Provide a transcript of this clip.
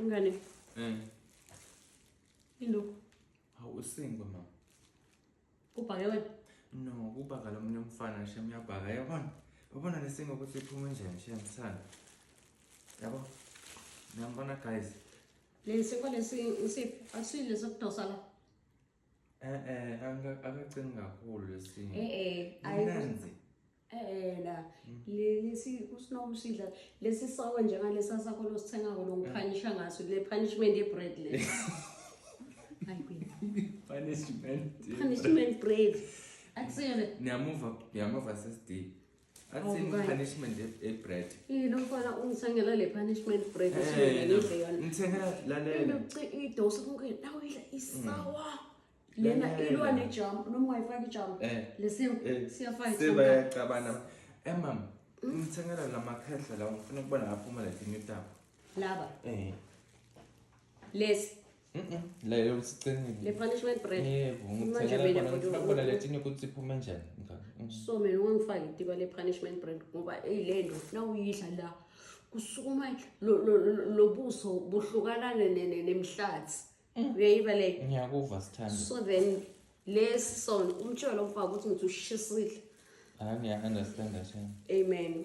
Mngani. Yini? Hawu usingwe mama. Kubhake wena? No, kubhaka lo munye umfana shem uyabhaka yabona. Babona lesingo ukuthi iphume njani shem sithanda. Yabo? Niyambona guys. Lesi lesi isiphi? Asile sokudosa la. Eh eh akagcini kakhulu lesinye. Eh eh ayinanzi. Eh la lesi kusinokusidla lesi sawa njengalesa sakho losithengako longiphanisha ngaso le punishment ye bread le. Hayi kwini. Punishment. Punishment bread. Akusiyo le. Niyamuva niyamuva sesi Athini punishment e bread. Eh lo mfana ungithengela le punishment bread esingene ngidle yona. Ngithengela lalela. Idosa konke nawe idla isawa. Lena ilwa nejam noma ungayifaki ijam. Eh. Lesiyo siyafayitha. Sebayacabana. Eh mama, ngithengela lamakhehla lawo ngifuna ukubona aphuma la team yotabo. Laba. Eh. Lesi. Leyo usicinile. Le punishment bread. Yebo, Manje ngithengela mina bona ngifuna kodwa- ukubona le tini ukuthi iphume njani. Ngani. So mina ungangifaki itiba le punishment bread ngoba eyi le nto nawuyidla la kusukuma lo lo lo buso buhlukana nemhlathi. Uyayiva le. Ngiyakuva sithando. So then lesi sona umtshelo umfaka ukuthi ngithi ushisile. Hayi ngiya understand shem. Amen.